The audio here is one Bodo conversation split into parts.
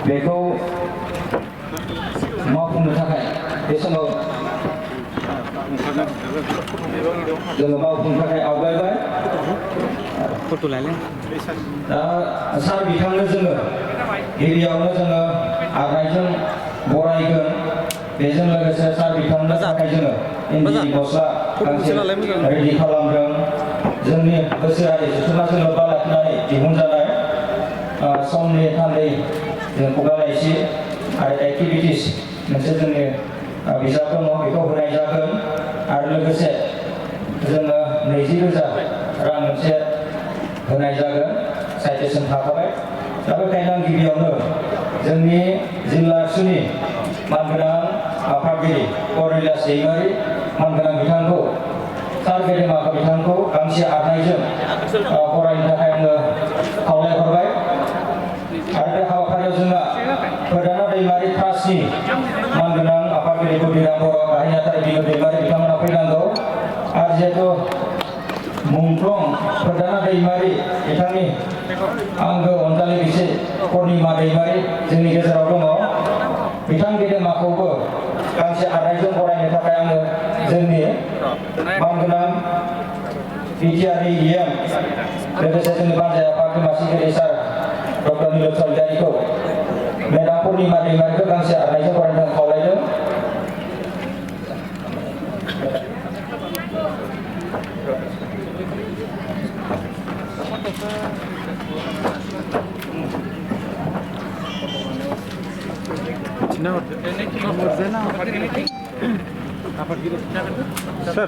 बेखौ मावफुंनो थाखाय बे समाव जोङो मावफुंनो थाखाय आवगायबाय। दा सार बिथांनो जोङो गिबियावनो जोङो आर'नाइजों बरायगोन। बेजों लोगोसे सार बिथांनो थाखाय जोङो इन्दि गस्ला गांसे रेडि खालामदों। जोंनि बोसोरारि जथुम्माजों लोब्बा लाखिनानै दिहुनजानाय समनि थान्दै जों खुगा लाइसि आरो एक्टिभिटिस मोनसे जोंनि बिजाब दङ बेखौ होनाय जागोन। आरो लोगोसे जोङो 20,000 रां मोनसे होनाय जागोन। साइटेसन थाखाबाय। दा बेखायनो आं गिबियावनो जोंनि जिल्ला सुनि मानगोनां आफादगिरि करिलास दैमारि मानगोनां बिथांखौ सार गेदेमा बिथांखौ गांसे आर'नाइजों बरायनो थाखाय आङो खावलायहरबाय। आरो बे हाबाफारियाव जोंहा फोरदाना दैमारि ट्रास्टनि मानगोनां आफादगिरि गुदिराम बर' गाहाय नेहाथारि बिनु दैमारि बिथांमोना फैनांगौ। आरो जिहेतु मुंख्लं फोरदाना दैमारि बिथांनि आंगो अनजालि बिसि पुर्निमा दैमारि जोंनि गेजेराव दङ। बिथां गेदेमाखौबो गांसे आर'नाइजों बरायनो थाखाय आङो जोंनि मानगोनां बिटिआरनि इएम लोगोसे जोंनि बानजाय आफादगिरि मासिगिरि सार डक्टर निलोप स्वरगियारिखौ मेडाम पुर्निमा दैमारिखौ गांसे आर'नाइजों बरायनो थाखाय खावलायदों।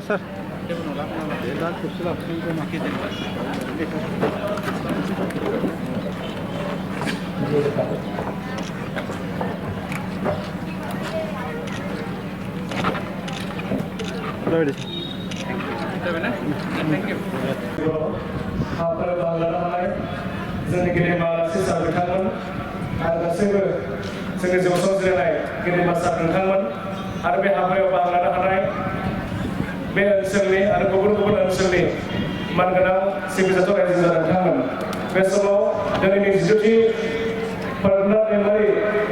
Sir. जोंनि गेदेमा आलासि सार बिथांमोन आरो गासैबो जोंनि जौसां जिरायनाय गेदेमा सार नोंथांमोन आरो बे हाबायाव बाहागो लानो हानाय बे ओनसोलनि आरो गुबुन गुबुन ओनसोलनि मानगोनां सिबिजाथाव रायजो नोंथांमोन बे समाव दिनैनि 14थि फोरदाना दैमारि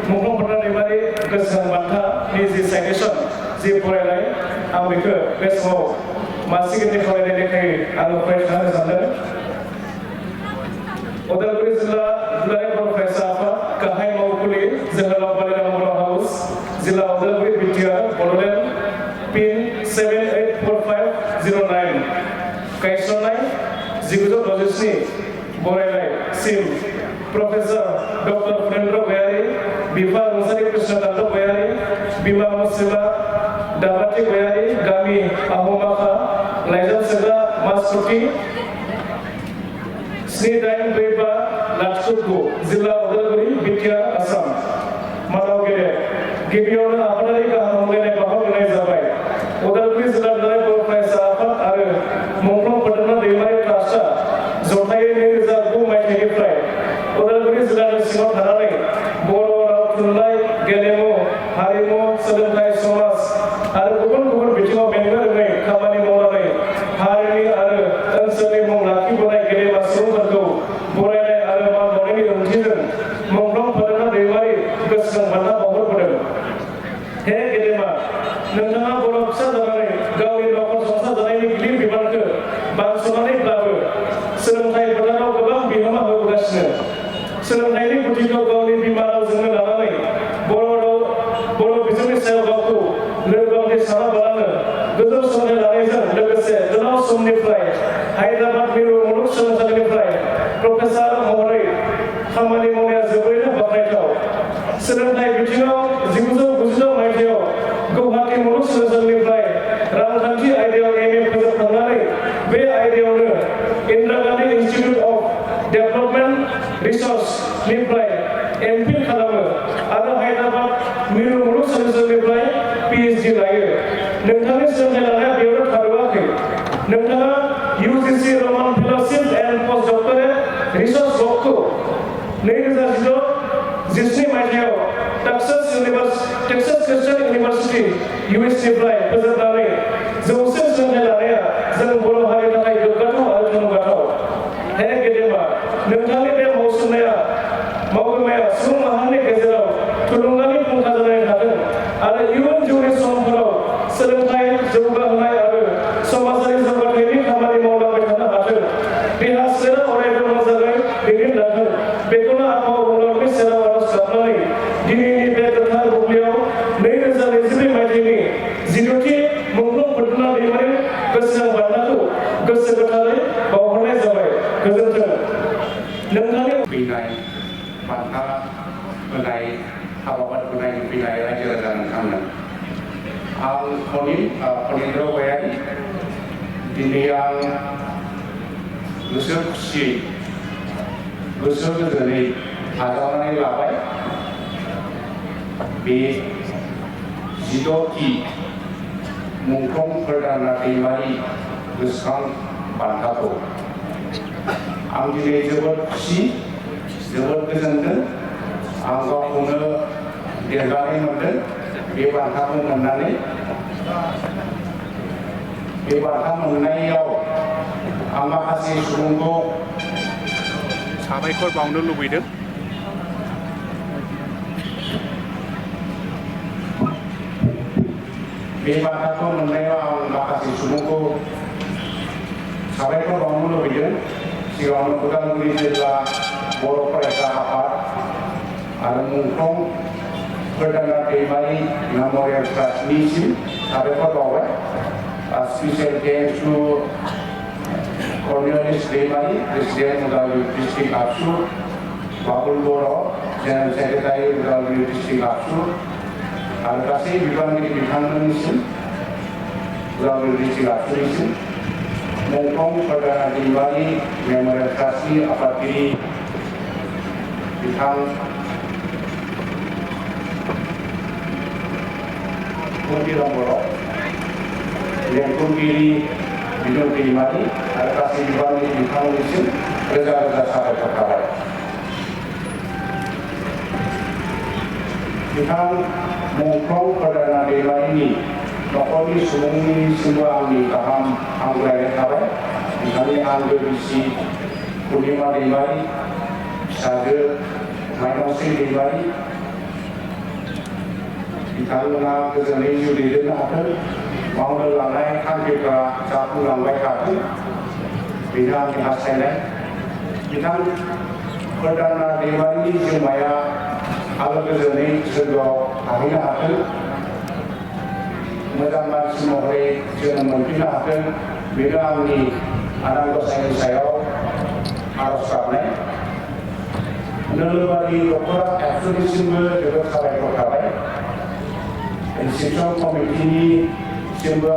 मुंख्लं फोरदाना दैमारि गोसोखां बान्थानि जि साइटेसन जि फरायनाय आं बेखौ बे समाव मासिगिरिनि फरायनाय लेखायै आङो फरायनो सानदों। उदालगुरि जिल्ला दुलाराय बर' फरायसा आफाद गाहाय मावखुलि जोहोलाव बालिराम बर' हाउस जिल्ला उदालगुरि बिटिआर बड'लेण्ड पिन 784509 गायसननाय 1967 बरायनाय सिम प्रफेसर डक्टर फुरेन्द्र गयारी बिफा रुंसारि कृष्णकान्त गयारी बिमा मुस्लिमा दाबाथि गयारी गामि आहमाखा लाइजाम सोग्रा मासकुटि 782509 जिल्ला उदालगुरि बिटिआर आसाम मानाव गेदेर गिबियावनो आफादारि गाहाम हामलायनाय बावहरनाय जाबाय। उदालगुरि जिल्ला दुलाराय बर' फरायसा आफाद आरो मुंख्लं फोरदाना दैमारि ट्रास्टआ जथायै 2009 मायथाइनिफ्राय उदालगुरि जिल्लानि सिङाव थानानै बर' राव थुनलाइ गेलेमु हारिमु सोलोंथाइ समाज आरो गुबुन गुबुन बिथिङाव बेंनो रोङै खामानि मावनानै हारिनि आरो ओनसोलनि मुं लाखिबोनाय गेदेमा सुबुंफोरखौ बरायनाय आरो मान बावनायनि ओंथिजों मुंख्लं फोरदाना दैमारि गोसोखां बान्था बावहरबोदों। हे गेदेमा नोंथाङा बर' फिसा जानानै गावनि न'खर संसार जानायनि गिदिर बिबानखौ बानस'नानैब्लाबो सोलोंथाइ फोथाराव गोबां बिहोमा होबोगासिनो। सोलोंथाइनि गुदिखौ गावनि बिमा रावजोंनो लानानै बर' बिजोंनि सायाव गावखौ लोरबांथि सानाबालानो गोजौ सोलोंथाइ लानायजों लोगोसे गोलाव समनिफ्राय हायद्राबाद मिरु मुलुगसोलोंसालिनिफ्राय प्रफेसार महरै खामानि मावनाया जोबोरैनो बाख्नायथाव। सोलोंथाइ बिथिङाव 1999 मायथाइयाव गुवाहाटी मुलुगसोलोंसालिनिफ्राय रांखान्थि आयदायाव एम.ए. फोजोबखांनानै बे आयदायावनो Indira Gandhi institute of development रिसर्चनिफ्राय एम.फिल खालामो आरो हायद्राबाद मिरु मुलुगसोलोंसालिनिफ्राय पि.एइच.डि. लायो। नोंथांनि सोलोंथाइ लानाया बेयावनो थाद'आखै। नोंथाङा UGC Raman fellowship and post doctorate research वर्कखौ 2016 मायथाइयाव टेक्सास क्रिस्टियान इउनिभार्सिटि US.निफ्राय फोजोबनानै जौसे सोलोंथाइ लानाया जों बर' हारिनि थाखाय गोग्गाथाव आरो थुलुंगाथाव। हे गेदेमा नोंथांनि बे मावसोमनाया मावगोमाया सुबुं माहारिनि गेजेराव जिउनि समफोराव सोलोंथाइ जौगाहोनाय आरो समाजारि जौगाथायनि खामानि मावलांबाय थानो हाथों। बे हास्थायना अरायबो मोजाङै दैदेनलांथों। बेखौनो आफा अबंलावरिनि सेराव आरज गाबनानै दिनैनि बे गोथार बुब्लियाव 2022 मायथाइनि 12थि मुंख्लं फुदुना दैमारि गोसोखां बान्थाखौ गोसो गोथारै बावहरनाय जाबाय। गोजोन्थों। नोंथांनि फैनाय बान्था होनाय हाबाफारि होनाय फैनाय रायजो राजा नोंथांमोन आं फनिन्द्र गयारि दिनै आं गोसो खुसियै गोसो गोजोनै आजावनानै लाबाय बे 16थि मुंख्लं फोरदाना दैमारि गोसोखां बान्थाखौ आं दिनै जोबोद खुसि जोबोद गोजोनदों आं गावखौनो देरगानाय मोनदों बे बान्थाखौ मोननानै बे बान्था मोननायाव आं माखासे सुबुंखौ साबायखर बावनो लुबैदों बे बान्थाखौ मोननायाव आं माखासे सुबुंखौ साबायखर बावनो लुबैदों सिगाङावनो उदालगुरि जिल्ला बर' फरायसा आफाद आरो मुंख्लं फोरदाना दैमारि मेम'रियेल ट्रास्टनिसिम साबायखर बावबाय स्पेशल थेंक्स टु कर्नेलियास दैमारि प्रेसिडेन्ट उदालगुरि डिस्ट्रिक्ट आबसु बाबुल बर' जेनेरेल सेक्रेटारि उदालगुरि डिस्ट्रिक्ट आबसु आरो गासै बिबानगिरि बिथांमोननिसिम उदालगुरि डिस्ट्रिक्ट आबसुनिसिम मुंख्लं फोरदाना दैमारि मेम'रियेल ट्रास्टनि आफादगिरि बिथां कुन्तिराम बर' लेंखुरगिरि बिनोद दैमारि आरो गासै बिबानगिरि बिथांमोननिसिम रोजा रोजा साबायखर थाबाय बिथां मुंख्लं फोरदाना दैमारिनि न'खरनि सुबुंनिसिमबो आंनि गाहाम हामलायनाय थाबाय बिथांनि आंगो बिसि पुर्निमा दैमारि फिसाजो माइनावस्रि दैमारि बिथांमोना गोजोनै जिउ दैदेननो हाथों मावनो लानाय थांखिफ्रा जाफुंलांबाय थाथों बेनो आंनि हास्थायनाय बिथां फोरदाना दैमारिनि जिउमाया आलो गोजोनै सोरगोआव थाहैनो हाथों मोजां मानसि महरै जोनोम मोनफिननो हाथों बेनो आंनि आनान गसाइनि सायाव आरज गाबनाय नोलोबारि दख'रा एबसुनिसिमबो जोबोद साबायखर थाबाय रिसेपसन कमिटिनिसिमबो